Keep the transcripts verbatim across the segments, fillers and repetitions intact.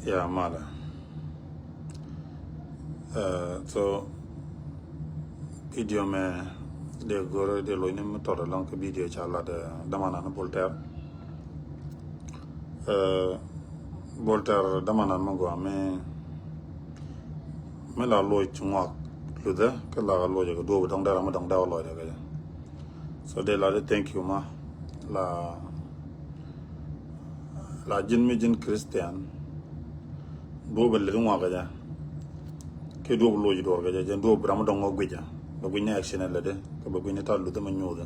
Ya malɛ. So video mɛ dee go̱r dee lo̱c ni mi tɔt alɔŋ kɛ video ca lat damanan Bol Tɛr. Bol Tɛr damanan mi gɔaa mi mi la loc ŋuak luthɛ kɛ la loc kɛ duɔp dɔŋ dara mi dɔŋ dara loc kɛ jɛ. So dee la dee thank you ma la la ji̱n mi ji̱n Christian. Duɔp in lät ŋuak kɛ jɛ kiɛ duɔp loc duɔr kɛ jɛ jɛ duɔp ram mi dɔŋ ŋuak guic jɛ bɛ guic ni action in lät kɛ bɛ guic ni ta luthɛ mi nyuuth.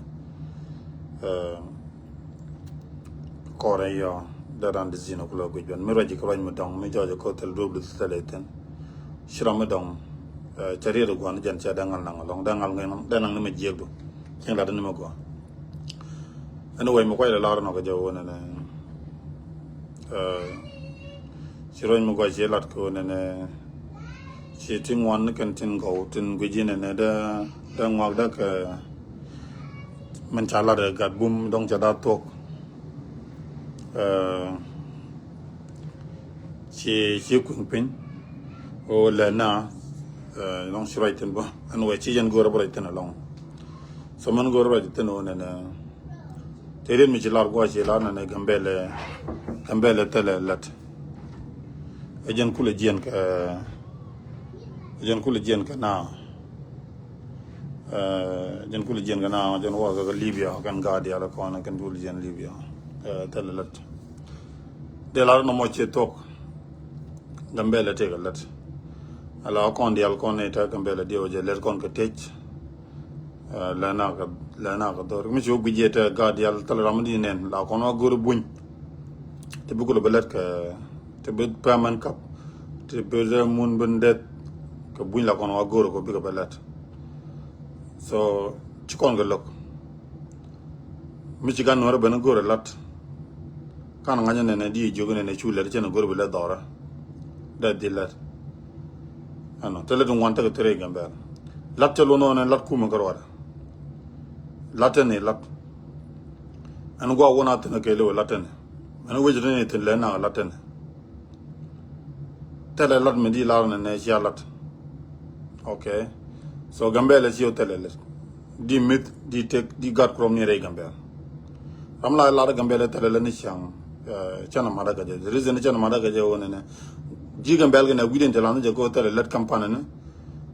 Kɔrɛ yɔ dee ran di zin kulɛ guic ben mi ruac kɛ ruac mi dɔŋ mi jɔc kɔ thil duɔp luth thil ithin. Ci ram mi dɔŋ cɛ riet guan jɛn cɛ dee ŋal naŋ alɔŋ dee ŋal ŋɛn dee naŋ ni mi jiɛk du. Cieŋ lat ni mi guɔ. Anyway mi kuay lɛ lar nɔ kɛ jɛ wä nɛnɛ. Ci ruac mi guɔ ci lat kɛ wä nɛnɛ. Ci ti ŋuan ni kɛn tin gɔw tin guic inɛ nɛ dee dee ŋuak dee kɛ. Min ca lat ɛ gat bum dɔŋ ca daa thuɔk. Ci ci kui̱ŋ piny. O lɛ na. Dɔŋ ci ruac tin bä ɛn wɛ ci yɛn go̱o̱r bä ruac tin alɔŋ. So min go̱o̱r ruac tin o nɛnɛ. Te rin mi ci lar guɔ ci lar nɛnɛ Gambɛlɛ. Gambɛlɛ thilɛ lät. Ɛ jɛn kulɛ jiɛn kɛ ɛ jɛn kulɛ jiɛn kɛ na. Ɛ jɛn kulɛ jiɛn kɛ na jɛn wä kɛ Libya kɛn gaat dial kɔn kɛn kulɛ jiɛn Libya. Ɛ thilɛ lät. Dee lar nɔmɔ ciɛ thuɔk. Gambɛlɛ tëëkɛ lät. Ala kɔn dial kɔn ni te Gambɛlɛ diɛ wä jɛ lät kɔn kɛ tëc. Lɛna kɛ lɛna kɛ dhor mi ci wä guic yɛ te gaat dial thilɛ ram mi di nɛn la kɔn wä go̱r buny. Te bi kulɛ bi lät kɛ te bi pɛmɛn kap te bi dee mun bi deth. Kɛ buny la kɔn wä go̱r kɔ bikɛ bi lät. So ci kɔn kɛ lo̱k. Mi ci gan nuɔrɛ ben go̱r lat. Kan ŋa̱cä nɛnɛ di jiök nɛnɛ cu lɛt cɛn go̱r bi lɛt dhɔrä. Dɛ di lɛt. Ɛnɔ te lɛt ŋuan tekɛ thirɛ Gambɛl. Lat cɛ luɔn nɛ lat kumɛ kä ruɔdɛ. Lat tɛn i̱ lat. Ɛn gua̱a̱ wun a thin kɛ lewɛ lat tɛn. Ɛn wecɛ tɛn i̱ thin lɛ naŋ lat tɛn. Thilɛ lat mi di lar nɛ nɛ cia lat. Okay. So Gambɛl ɛ cio thilɛ lat. Di mith di tek di gat kurom ni rɛy Gambɛl. Ram la lar Gambɛl ɛ thilɛ lat ni ciaŋ. Cɛn a mat a gɛjɛ. The reason cɛn a mat a gɛjɛ wä nɛ nɛ. Ji̱ Gambɛl kɛ nɛ wi̱dɛn ti lan jɛ ko thilɛ lat kampanɛ ni.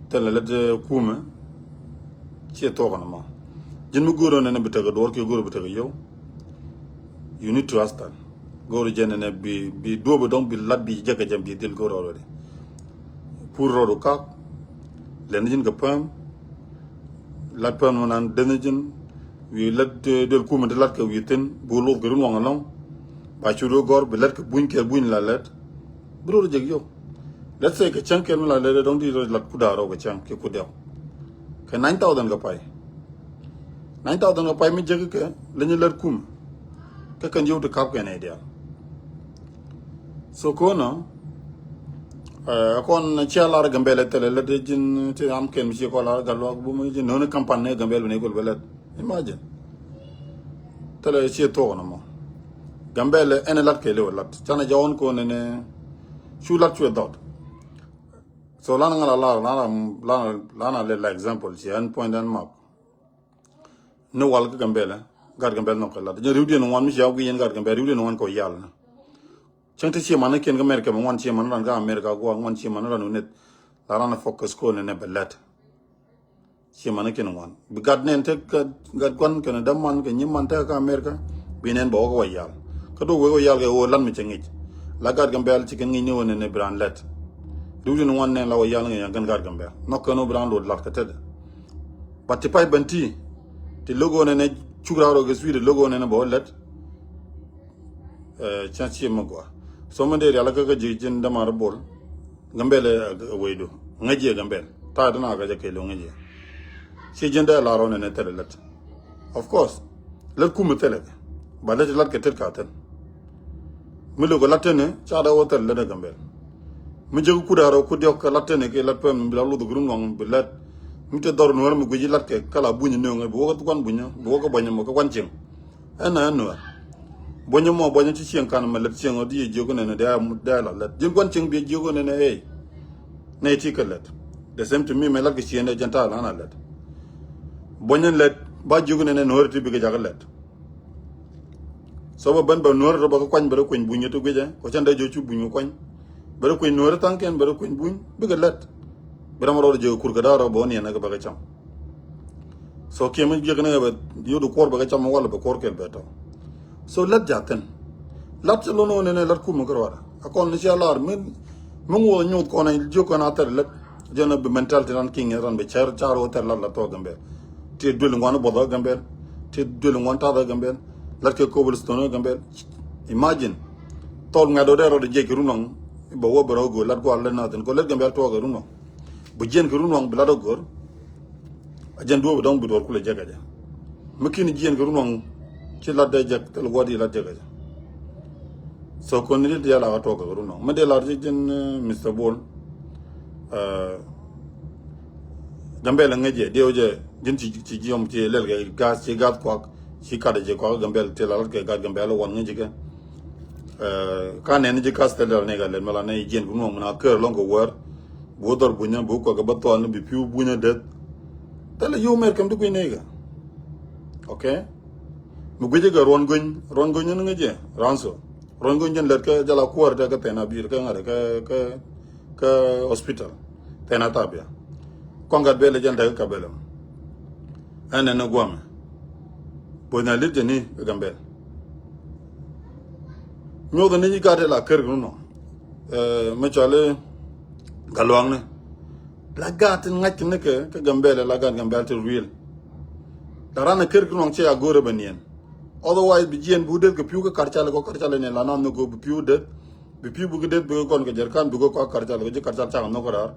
Thilɛ lat kumɛ. Ciɛ thuɔk ni ma. Ji̱n mi go̱o̱r nɛ nɛ bi tekɛ duɔr kiɛ go̱o̱r bi tekɛ yio̱w. You need to ask that. Go̱o̱r jɛ nɛnɛ bi bi duɔ̱p dɔ̱ŋ bi lat bi jɛ kɛ jɛ bi dhil go̱o̱r already. Pur rɔɔdu kak. Lɛn ji̱n kɛ päm. Lat päm mɛ nan deni ji̱n. Wi̱i̱ lat duel kumɛ ti lat kɛ wi̱i̱ thin. Bu luth kɛ run waŋ alɔŋ. Ba cu duel gɔr bi lat kɛ buny kɛ buny la lɛt. Bi rɔɔdu jɛ yio̱w. Let's say kɛ cäŋ kɛn mi la lɛt dɔ̱ŋ di rɔ lat kuda rɔ kɛ cäŋ kɛ kudɛw. Kɛ nine thousand kɛ pay. Nine thousand kɛ pay mi jek kɛ leny lät kum. Kɛ kɛn yio̱w ti kap kɛn idial. So konɔ ɛ kɔn cia lar Gambɛl ɛ thilɛ lät ji̱n ti ram kɛn mi ci kɔn lar gal luak bum ji̱n nöni kampan ni Gambɛl bi ni gol bɛ lät. Imagine. Thilɛ ci thuɔk nɔmɔ. Gambɛl ɛn lat kɛ liwɛ lat canɛ jɔwɔn konɛ ni cu lat cuɛ dhɔt. So lan ŋa la lar lan lan lan lɛ la example ci ɛn point ɛn map. Ni wal kä Gambɛl ɛ gat Gambɛl nɔk kɛ lat jɛ riwdiɛn ŋuan mi ci a wi̱i̱ ɛn gat Gambɛl riwdiɛn ŋuan kɛ yal ni. Cäŋ ti ci man ni kiɛn kä America mi ŋuan ci man ni ran kä America guɔ ŋuan ci man ni ran unit. La ran focus ko ni ne bɛ lɛt. Ci man ni kiɛn ŋuan bi gat nɛn te gat guan kɛn däman kɛ nyiman te kä America. Bi nɛn bɛ wä kä wa yal kä dok wek wa yal kɛ wä lan mi cɛ ŋic. La gat Gambɛl ci kɛn ŋic ni wä ni ne bi ran lɛt. Riwdiɛn ŋuan nɛn la wa yal ŋic yan kɛn gat Gambɛl nɔk kɛn wä bi ran lot lat kɛ tetdɛ. But ti pay ben ti ti logo nɛnɛ cuk raw rɔ kɛ sweet logo nɛnɛ bɛ wä lɛt. Cä cie mi gua so mi dee rial kä kä ji̱ ji̱n däman rɔ bol. Gambɛl ɛ wecdu ŋäc jiɛ Gambɛl ta̱a̱ däna kä jɛ kɛl ŋäc jiɛ. Cie ji̱n dee lar rɔ nɛnɛ thilɛ lät. Of course lät kumɛ thilɛ kɛ ba lät lat kɛ tet ka thil. Mi lo̱k kɛ lat teni ca dee wä thil lät ɛ Gambɛl. Mi jek kut arɔ kut diɔk kɛ lat teni kɛ lat pɛm bi la luth grum luaŋ bi lät. Mi te dhɔr nuɛr mi guic lat kɛ kala buny nueŋ bi wä kɛ guan buny bi wä kɛ buany mɔ kɛ guan cieŋ. Ɛn ɛn nuɛr. Buɔ̱nyä mɔ, buɔ̱nyä ci cieŋ kan mɛ lät cieŋ ɔ di jiök nɛnɛ dee, dee la lät. Ji̱n gua̱n cieŋ bi jiök nɛnɛ ey. Nɛ ti kɛ lät. The same to me, mɛ lat kɛ cieŋ dee jɛn ta̱a̱ lan a lät. Buɔ̱nyä lät, ba jiök nɛnɛ nuɔ̱ɔ̱ri ti bikɛ jakä lät. So bä ben bɛ nuɔ̱ɔ̱ri tɔ bɛ kɛ kuany, bɛ rɛ kuany buny ti guicɛ. Kɔ cɛn dee jiök cu buny kɛ kuany. Bɛ rɛ kuany nuɔ̱ɔ̱ri tha̱a̱ŋkiɛn, bɛ rɛ kuany buny, bikɛ lät. Bi ram rɔ jiök kur kɛ da̱a̱ rɔ bɛ wä niɛn kɛ bɛ kɛ cam. So kiɛ mi jiäk ni ɣä bɛ yio̱du kuɔr bɛ kɛ cam walɛ bɛ kuɔr kɛl bɛ tɔ. So lät ja̱thin. Lat cɛ lon ɣän ɛn ɛ lat kumɛ kɛ ruaadɛ. A kɔn ni cia lar mi, mi ŋuɔth nyuuth kɔn ɛ jiök kɔn a thɛr lät. Jɛn ɛ bi mentality ran kiŋ ran bi cɛr car ɣä thɛr lat la thɔɔ Gambɛl. Ti duel ŋuan buɔth ɣä Gambɛl. Ti duel ŋuan tath ɣä Gambɛl. Lat kɛ cobblestone ɣä Gambɛl. Imagine. Thɔl ŋɛt ɣä dee rɔ di jiɛc kɛ run ɔŋ. Bɛ wä bɛ rɔ go̱o̱r lat gua̱a̱r lät na thin kɔ lät Gambɛl tuɔɔk kɛ run ɔŋ. Bi jiɛn kɛ run ɔŋ bi lat ɣä go̱o̱r. A jɛn duɔ̱ɔ̱p dɔ̱ŋ bi duɔ̱ɔ̱r kulɛ jek a jɛ. Mi ki̱n jiɛn kɛ run ɔŋ ci lat dee jek thil gua̱a̱r di lat jek a jɛ. So kɔn ni di diaal a ɣä tuɔk kɛ run ɔŋ mi dee lar ji̱ ji̱n, eh, Mister Bol. Eh, Gambɛl a ŋäc jɛ diɛw jɛ ji̱n ci, ci jiɔm ci lɛl kɛ gas ci gas kuak ci kat a jɛ kuak Gambɛl ti la lat kɛ gas Gambɛl a wan ŋäc jɛ kɛ. Eh, ka nɛn ji̱ gas thil dal ni kɛ lɛl mi la nɛ jiɛn kɛ run ɔŋ mi na kär lɔŋ kɛ wär. Bu dhɔr bunyä bu kɔkɛ bä thɔɔl ni bi pi̱w bunyä deth. Thilɛ yio̱w mɛr kɛm ti guic nɛy kɛ. Ok. Mi guic kɛ ruɔn guny, ruɔn guny ni ŋäc jɛ ranso. Ruɔn guny jɛn lɛt kä jala kuäär tɛ kä thɛn a bi̱i̱r kä ŋa̱t kä, kä, kä hospital. Thɛn a thabia. Kɔn gat bɛl jɛn tɛ kä kabɛlɛ. Ɛn ɛn ni guamɛ. Bo̱ny a lit jɛ ni kä Gambɛl. Nyoth ni nyi gat ila kär kɛ nunɔ. Eh, mi cɔli Galuak ni. La gat tin ŋa̱c ni kɛ, kɛ Gambɛl, la gat Gambɛl ti real. La ran a kär kɛ nuɔŋ cɛ a go̱o̱rɛ bɛ niɛn. Otherwise bi jiɛn bi wä deth kɛ pi̱w kɛ karcal kɔ karcal ni la nan ni go̱o̱r bi pi̱w deth. Bi pi̱w bi kɛ deth bi kɛ gɔn kɛ jɛrkan bi kɛ kɔ karcal kɛ ji̱ karcal cak nhɔk kɛ raar.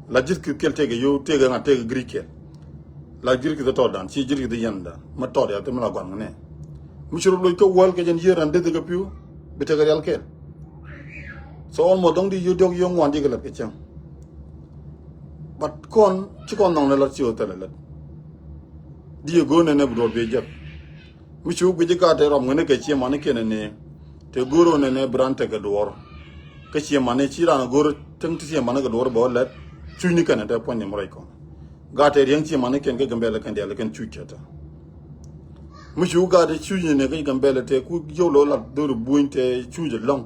La ji̱th kɛ kɛl tëëkɛ yio̱w tëëkɛ ŋa̱t tëëkɛ gri kɛl. La ji̱r ki̱th tɔt dan ci ji̱r ki̱th yɛn dan mi tɔt ya thim la gua̱n ŋä nɛ. Mi ci rɔ loc kä wäl kɛ jɛn yiër an deth kɛ pi̱w bi tekɛ rial kɛl. So almost dɔ̱ŋ di yio̱w diɔ̱k yio̱w ŋuan di kɛ lät kɛ cäŋ. But kɔn ci kɔn nhɔŋ ni lät ci ɣöö thilɛ lät. Di yɛ go̱o̱n nɛnɛ bi duɔl bi jek. Mi ci wä guic i̱ gaat tɛ rɔm ŋäni kɛ ciɛ mani kiɛn ni. Tɛ go̱o̱r ɣän nɛnɛ bi ran tekɛ duɔɔr. Kä ciɛ mani ci ran go̱o̱r täŋ ti ciɛ mani kɛ duɔɔr bɛ wä lɛt. Cuc ni kɛn tɛ puɔ̱ny ni mi rɔc kɔn. Gaat tɛ riɛŋ ciɛ mani kiɛn kä Gambɛl kɛn diaal kɛn cuc cɛ tɛ. Mi ci wä gaat tɛ cuc ni ni kä Gambɛl tɛ ku yio̱w lo̱ la dho̱r buny tɛ cuc lɔ̱ŋ.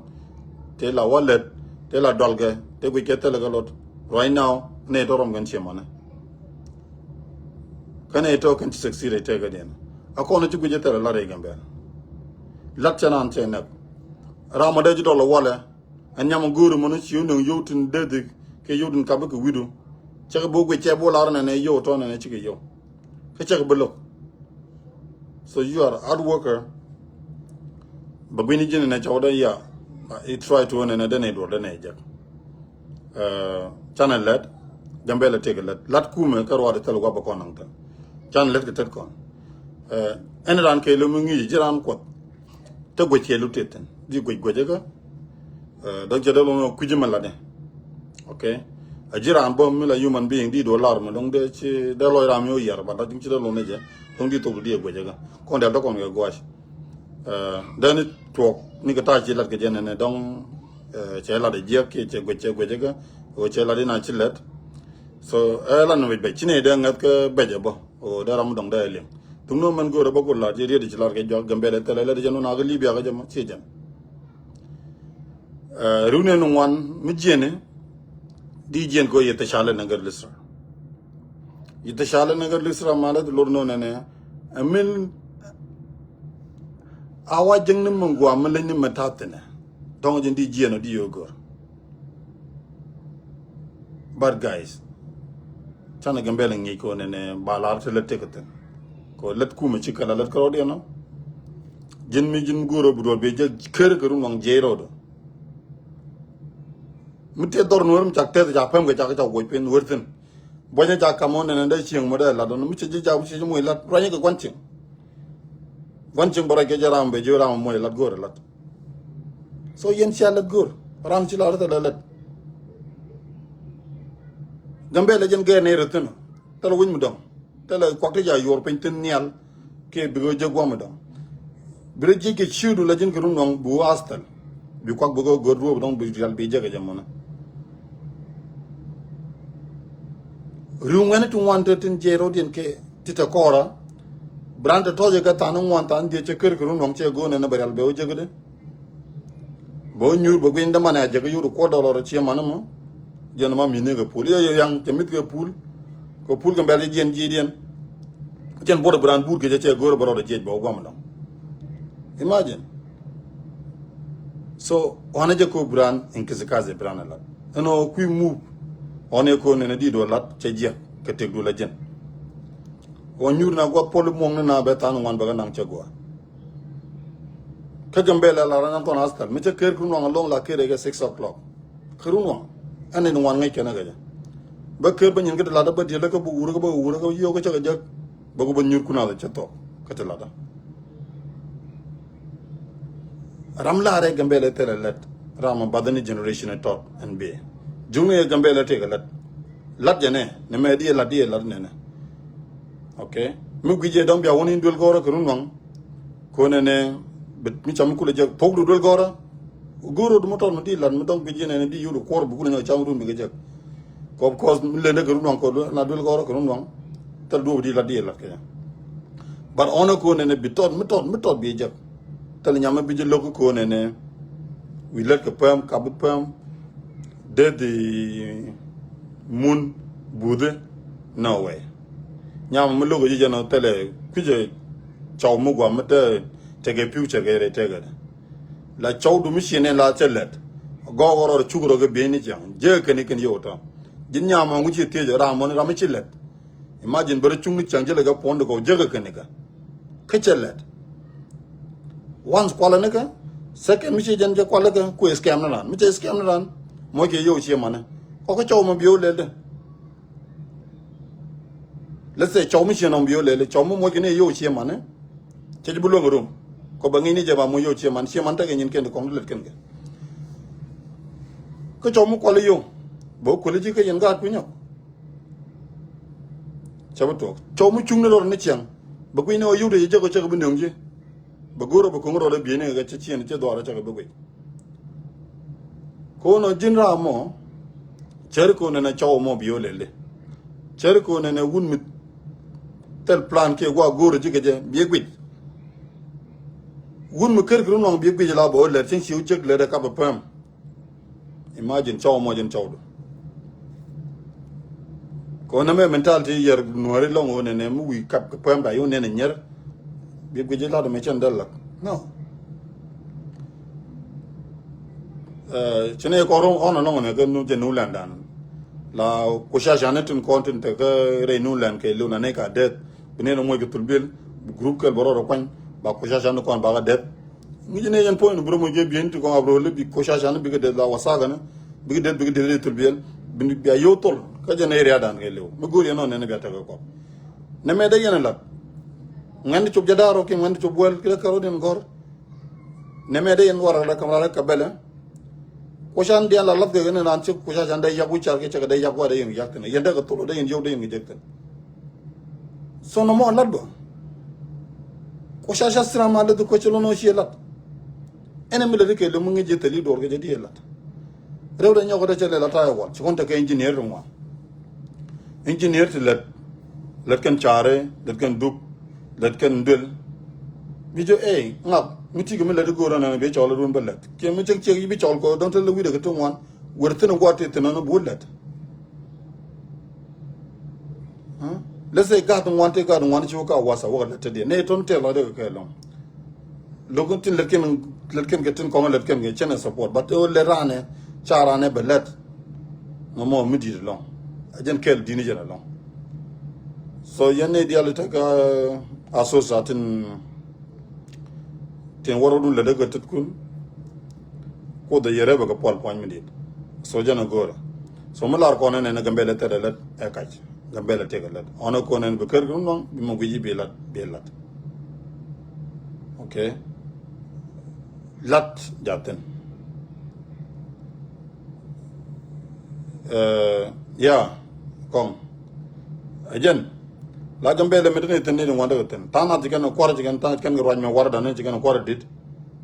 Tɛ la wä lɛt tɛ la dɔlkɛ tɛ guic kɛ thilɛ kɛ lot. Right now nɛ tɔ rɔm kɛn ciɛ mani. Kä nɛ tɔ kɛn ci succeed ɛ tɛkɛ diɛn. A kɔn ci guic ɛ thɛl ɛ lat rɛy Gambɛl. Lat cɛ naan cɛ nɛk. Ram a dee ci dɔl ɛ walɛ. Ɛ nyam a go̱o̱ri mɔni ci wä nöŋ yio̱w tin dee dhik kɛ yio̱w tin kap kɛ wi̱du. Cɛ kɛ bo̱o̱k guic cɛ bo̱o̱ lar nɛnɛ yio̱w tɔ nɛnɛ cikɛ yio̱w. Kä cɛ kɛ bi lo̱k. So you are a hard worker. Bɛ gui̱ni ji̱n nɛnɛ cɔw dee ya. I try to nɛnɛ dee nɛ duɔr dee nɛ jɛk. Eh, canɛ lɛt Gambɛl a tëëkɛ lɛt lat kumɛ kä ruaadɛ thil gua̱p bä kɔn naŋ thin. Canɛ lɛt kɛ tet kɔn. Eh, ɛn raan kɛ lomi ŋi̱i̱c ji̱ raan kuɔth. Te guec kɛ lu tet thin di guec guec kä. Eh, dɔ̱ŋ cɛ dee lomi kui̱ci mɛ latni. Ok. A ji̱ raan bä mi la human being di duɔ lar mɛ dɔ̱ŋ dee ci dee lɔc ram mi wä yɛr ba dɔ̱ŋ ci dee lomi jɛ dɔ̱ŋ di thok di guec kä. Kɔn dɛl dɔ̱ kɔn kɛ guac. Eh, dɛn ni tuɔk ni kɛ ta̱a̱ ci lat kɛ jɛ nɛnɛ dɔ̱ŋ, eh, cɛ lat ɛ jiɛk kiɛ cɛ guec cɛ guec kä. Ɣöö cɛ lat in a ci lɛt. So ɛ lat ni wec bɛc ci nɛ dee ŋäth kä bɛc ɛ bä ɣöö dee ram mi dɔ̱ŋ dee ɛ liŋ. Thuk ni mɛn go̱o̱rɛ bä ku lat ci riet ci lat kɛ juak Gambɛl ɛ thɛlɛ lɛt cɛ nun a kɛ Libya kɛ jɛ mɔ ci jɛn. Eh, riw ni ni ŋuan mi jiɛni di jiɛn kɛ ɣöö yɛ thɛ ca lɛ nɛ gɛr Lisra. Yɛ thɛ ca lɛ nɛ gɛr Lisra malɛ lor nɔ nɛnɛ. Ɛ min a wa jiŋ ni mi guam mi leny ni mi ta̱a̱ thinɛ. Dɔ̱ŋ ji̱n di jiɛn ɔ di yɛ gör. But guys, canɛ Gambɛl ŋi̱i̱c kɛ ɣöö nɛnɛ ba lar ti lät tëk thin. Kɛ ɣöö lät kumɛ ci kɛl a lät kärɔɔdiɛn ɔ. Ji̱n mi ji̱n go̱o̱r ɔ bi duɔl bi jɛ ker kɛ run waŋ jiɛc rɔɔdɔ. Mi tëë dhɔr nuɔ̱ɔ̱r mi cak tɛth ca päm kɛ cak ca woc piny wër thi̱n. Buɔ̱nyɛ ca kam ɣöö nɛnɛ dee cieŋ mɔ dee lat ɣöö mi cɛ ji̱ ca mi cɛ ji̱ moc lat ruanyɛ kɛ gua̱n cieŋ. Gua̱n cieŋ bä ruac kɛ jɛ ram bɛ ji̱ ram moc lat go̱o̱r lat. So yɛn cia lät go̱o̱r ram ci lat rɔ thilɛ lät. Gambɛl ɛ jɛn gɛɛr nɛy rɔ thi̱n ɔ thilɛ wi̱c mi dɔ̱ŋ. Thilɛ kuak ti ca yuɔr piny thi̱n nhial. Kiɛ bikɛ jek gua̱a̱m mi dɔ̱ŋ. Bi rɔ jiɛc kɛ ciötdu la ji̱n kɛ run nɔŋ bi wä asthal. Bi kuak bi kɛ go̱r duɔ̱ɔ̱p dɔ̱ŋ bi rial bi jek kɛ jɛ mɔnɛ. Riw ŋuɛni ti ŋuan te tin jiɛc rɔ̱diɛn kɛ ti te kɔɔra. Bi ran te tɔ̱ɔ̱cɛ kɛ than ŋuan than jiɛc cɛ ker kɛ run nɔŋ cɛ go̱o̱nɛ ni bɛ rial bɛ wä jek dee. Bä nyuur bä guiny dämanɛ a jɛ kä yur kuɔt dɔlɔr cie manä mɔ. Jɛn ma mi̱ni kɛ pul yɛ yɛ yaŋ cɛ mi̱th kɛ pul. Kɛ pul kɛ bɛl jiɛn ji̱diɛn. Cɛn buɔt bi raan buut kɛ jɛ cɛ go̱o̱r bä rɔɔd jiɛc bä wä guam dɔŋ. Imagine. So ɣɔn a jɛ ko bi raan in kisi kasi bi raan a lat ɛn ɣɔ kui̱ mup. Ɣɔn ɛ ko nɛn a di̱i̱t wä lat cɛ jiɛk kɛ tëk du la jɛn. Ɣɔn nyuur na guath puɔl muɔŋni na bɛ than ŋuan bɛ kɛ naŋ cɛ gua̱a̱. Kä Gambɛla la ran kɔn askar mi cä ker kun waŋ alɔŋ la ker kɛ six o'clock. Ker kun waŋ ɛn in wan ŋäc kɛn kɛ jɛ. Bä ker bä nyin kä ti lat bä diel kä bä wur kä bä wur kä yio̱w kä cä kɛ jek. Bä ku bä nyur kun a cä thok kä ti lat. Ram la rɛ Gambɛla thilɛ lɛt. Ram a bath ni generation a tɔt ɛn bi. Juŋ ni Gambɛla tëk lɛt. Lat jɛ nɛ ni mɛ di lat di lat nɛ nɛ. Okay. Mi gui jɛ dɔŋ bia wun in duel gɔrä kä run waŋ. Konɛ nɛ mi cam kulɛ jɛ pok du duel gɔrä. Goro du mɔ tɔt mi di lat mi dɔŋ gui jɛ nɛ ni di yur kuɔr bu kulɛ nyɔ cam run mi kɛ jɛ. Kɔ of course mi lendɛ kä run waŋ kɔ na duel gɔrä kä run waŋ. Thil duɔp di lat di lat kɛ jɛ. But ɔnɛ konɛ nɛ bi tɔt mi tɔt mi tɔt bi jɛ. Thil nyam mi bi jɛ lo̱k konɛ nɛ. Wi lät kɛ pɛm kap bi pɛm. Dethi mun buthi. No way. Nyam mi lo̱k ji̱ jɛn thilɛ kui̱cɛ cɔw mi guam mi te tekɛ pi̱w cɛ kɛ rɛ tekɛ. La cɔw du mi ciɛ nɛ la cɛ lɛt. Gɔɔk rɔ cuk rɔ kɛ bi̱i̱ni cɛŋ jek kɛn i̱ kɛn yio̱w tɔ. Ji̱n nyam ɔŋ ci thiec ram mɔni ram mi ci lɛt. Imagine bärä cuŋni cäŋ jälɛ kɛ puɔ̱n di kɔw jäkä kɛn ikä. Kä cɛ lɛt. Once kualä ni kä. Second mi ci jɛn jɛ kualä kä kuɛ scam ni ran mi cɛ scam ni ran. Mɔ cɛ yio̱w ciɛ manɛ kɔ kä cɔw mɔ biɛ wä lɛl dɛ. Let's say cɔw mi ciɛ nɔm biɛ wä lɛl dɛ cɔw mɔ mɔ cɛ ni yio̱w ciɛ manɛ. Cɛ jɛ bi luäŋ rum. Kɔ bɛ ŋi̱ni jɛ ba mɔ yio̱w ciɛ man ciɛ man tekɛ nyin kɛn di kɔŋ di lɛt kɛn kɛ. Kä cɔw mi kualä yio̱w. Bɛ wä kuäli ji̱ kä yɛn gaat kui̱ nyɔk. Cä bi tuɔk cɔw mi cuŋni lɔr ni ciɛŋ. Bɛ gui̱cni ɣä yuk ti ci jek ɣä cäk bi nöŋ ji̱. Bɛ go̱r ɣä bɛ ko̱ŋ rɔɔdɛ bieyni kɛ cä ciɛn ci dhuaar ɣä cäk bi guic. Ko̱n ɔ ji̱n raam mɔ. Cär ko̱n ɛn ɛ cɔw mɔ bi ɣä lɛli. Cär ko̱n ɛn ɛ wun mi thil plan kiɛ gua̱a̱ go̱r ɣä ji̱ kɛ jɛ bi ɣä guic. Wun mi ker kɛ run waŋ bi ɣä guic la bɛ ɣä lɛt cieŋ ci ɣä jek lɛt ɛ kap ɛ päm. Imagine cɔw mɔ jɛn cɔwdu. Kɛ ɣän ɛmɛ mentality yɛr nuääri lɔŋ ɣän ɛnɛ mi wi̱i̱ kap kɛ pɛm da yun nɛn ɛ nyɛr. Bi guic ilat ɛmɛ cɛn däl lak. No. Cɛ nɛ kɔn ɣɔn ɛnɔŋ ɛnɛ kɛ nu jɛ nu lɛn dan. La kucaca ni tin kɔn tin te kä rɛy nu lɛn kɛ liw na nɛ ka deth. Bi nɛn ɛ muɔc kɛ thul bil. Bi group kɛl bɛ rɔɔd ɛ kuany. Ba kucaca ni kɔn ba kɛ deth. Ŋi̱ci ni yɛn puɔ̱ny ni bi rɔ moc kɛ bi̱i̱n ti kɔŋ a bi rɔ lɛ bi kocacani bikɛ det la wasakani bikɛ det bikɛ det ri thul biɛl. Bia yo̱o̱ thol kä jɛ ni riadan kɛ liw mi go̱o̱r yɛn nɔ nɛn bia tekɛ kɔp. Nɛmɛ dee yɛn lat. Ŋuɛn ti cop jɛ da̱a̱r rɔ kiɛ ŋuɛn ti cop wɛl kɛ kɛ rɔ diɛn gɔ̱r. Nɛmɛ dee yɛn warɛ la kam ralɛ kɛ bɛlɛ. Kuɔcan diɛn la lath kɛ kɛ ni ran cik kuɔcacan dee yak wi̱c car kɛ cɛ kɛ dee yak wa dee yɛn yak thin yɛn dee kɛ thol dee yɛn yio̱w dee yɛn kɛ jek thin. So nɔmɔ lat bä. Kuɔcaca thiram a leth kuɔc lɔnɔ ciɛ lat. Ɛn mi lät kɛ lo̱m ŋi̱c jɛ thil i̱ duɔr kɛ jɛ diɛ lat. Rɛw dɛ nyɔk dɛ cɛ lɛ lat tayɛ wal ci kɔn tekɛ engineer ti ŋuan. Engineer ti lät. Lät kɛn care lät kɛn dup. Lät kɛn duel. Mi jɛ ɛ ŋak mi cikɛ mi lät i̱ go̱o̱r ɛn ɛn bi cɔl irun bä lät kiɛ mi cek ciek i̱ bi cɔl kɔ dɔ̱ŋ te lɛ wi̱dɛ kɛ ti ŋuan. Wer thin in gua̱a̱r ti thin ɛn bi wä lät. Let's say gat ŋuan ti gat ŋuan ci wä ka wasa wä ka lät te diɛ ne ton tɛl ɔ dee kɛ lɔŋ. Lokin tin lät ken lät ken kɛ tin kɔŋ lät ken kɛ cɛn ɛ support but ɛ wä lät ranɛ ca ranɛ bɛ lät. Ŋa mɔ mi di̱i̱t lɔŋ. A jɛn kɛl di̱i̱t ni jɛn lɔŋ. So yɛn ne dial tek a sosa tin. Tin wärä dun lät kä tet kun. Kuoth a yɛrɛ bɛ kɛ pual puany mi dit. So jɛn a go̱o̱rä. So mi lar kɔn ɛn ɛn Gambɛla thɛt a lät ɛ kac. Gambɛla tëk a lät ɔn a kɔn ɛn bi kär kɛ nuɔŋ bi mɔ guici bi lat bi lat. Okay. Lat jathin. Ya kɔŋ. A jɛn. La Gambɛlɛ mi dini thin ni ŋuan dee thin. Tha̱a̱ŋ nath ci kɛn kuar ci kɛn tha̱a̱ŋ ci kɛn ruac mi war dan ci kɛn kuar dit.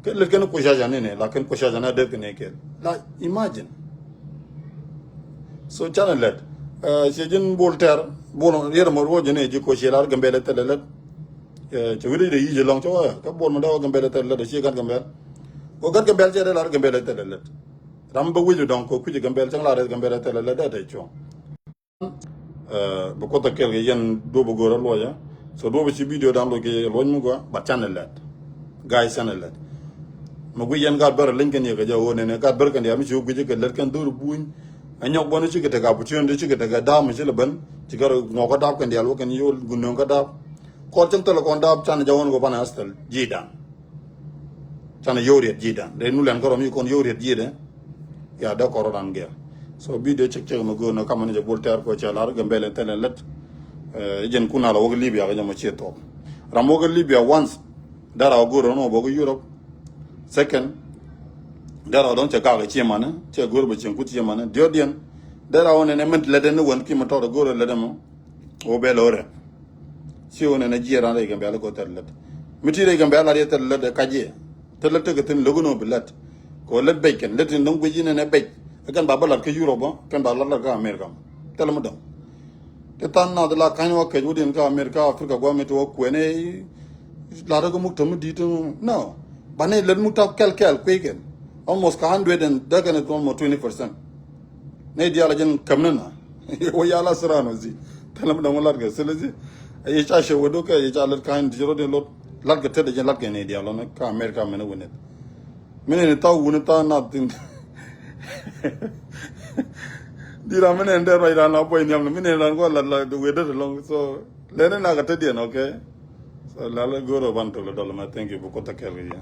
Kɛ lät kɛn kucacani ni la kɛn kucacani dee thin ni kɛl. La imagine. So canɛ lɛt. Ci ji̱n Bol Tɛr, Bol riet mɔ ruɔ ji̱n i̱ ji̱ ko ci lar Gambɛlɛ thilɛ lät. Ci wi̱ri de yi̱ ji̱ lɔŋ ci wä kɛ Bol mɔ dee wä Gambɛlɛ thilɛ lät ci gat Gambɛl. Ko gat Gambɛl ci dee lar Gambɛlɛ thilɛ lät. Ram bä wi̱c dɔŋ ko kui̱c Gambɛl cäŋ lar Gambɛlɛ thilɛ lät dee te cuɔ̱ŋ. Bi Kuoth a kɛl kɛ yɛn duɔ̱p a go̱o̱r a luɔcä. So duɔ̱p a ci video dan loc kɛ yɛ luɔc mi gua, but canɛ lɛt. Guys, canɛ lɛt. Mi gui yɛn gat bär a leny kɛn yɛ kɛ jɛ ɣöö nɛnɛ gat bär kɛn diaal mi ci wä guic kɛ lät kɛn dhor buny. A nyɔk bän ci kɛ tek opportunity ci kɛ tek a dam mi ci lɛ ben. Ci kɛ rɔ ŋɔk kä dap kɛn diaal wä kɛn yol gun nöŋ kä dap. Kɔr cäŋ thil kɔn dap canɛ jɛ ɣöö ni kɛ pan a thil ji̱ dan. Canɛ yio̱w riɛt ji̱ dan. Dee nu lɛn kärɔm yi kɔn yio̱w riɛt ji̱ dan. Ya dee kɔr ran gɛr. So video cek cek mi go̱o̱r ni kamɛ ni jɛ Bol Tɛr kɔ cɛ lar Gambɛlɛ thilɛ lät. Jɛn kun a la wä kä Libya kɛ jɛ mɔ ciɛ thuɔk. Ram wä kä Libya once. Dara wä go̱o̱r ni wä bä kä Europe. Second. Dara wä dɔ̱ŋ cɛ gak ciɛ manɛ. Cɛ go̱o̱r bä cieŋ kut ciɛ manɛ. Diɔ̱k diɛn. Dara wä nɛnɛ mɛn lät ni wän ki mɛ tɔt go̱o̱r lät mɔ. Wä bɛ lɛ wä rɛp. Ci wä nɛnɛ jiɛ ran rɛy Gambɛl kɔ thɛl lät. Mi ti rɛy Gambɛl lar yɛ thɛl lät ɛ kac yɛ. Thɛl lät tekɛ thin lo̱k inɔ bi lät. Kɔ lät bec kɛn lät in dɔ̱ŋ guic inɛnɛ bec. Ɛ kɛn ba bä lat kä Europe bä kɛn ba lat lat kä America. Thɛl mi dɔ̱ŋ. Ti than nath la ka̱ny wä kɛc wä din kä America, Africa guam mi ti wä kuɛn ɛ lat kä muk tɔ̱ mi di̱t. No. Banɛ lät muk tap kɛl kɛl kui̱ kɛn. Almost ka hundred and däkɛn it almost twenty percent. Nɛy diaal a jɛn käm ni na. Wä yal a siran wä zi. Thilɛ mi dɔ̱ŋ wä lat kɛ thilɛ zi. A yɛ ca cɛ wä do̱k kɛ yɛ ca lät ka̱ny ti ci rot in lot. Lat kɛ tet a jɛn lat kɛ nɛy diaal lɔn kä America mɛn wä nɛt. Mi nɛn thaw wuni thaw nath thin. Di ram mi nɛn dee ruac ran a buɔy nhiam ni mi nɛn ran kɔ lat lat wee det lɔŋ. So lɛn ni nak a tet diɛn, okay. So lal go̱o̱r ɔ ban tok lɛ dɔl mɛ, thank you bi Kuoth a kɛl kɛ yɛ.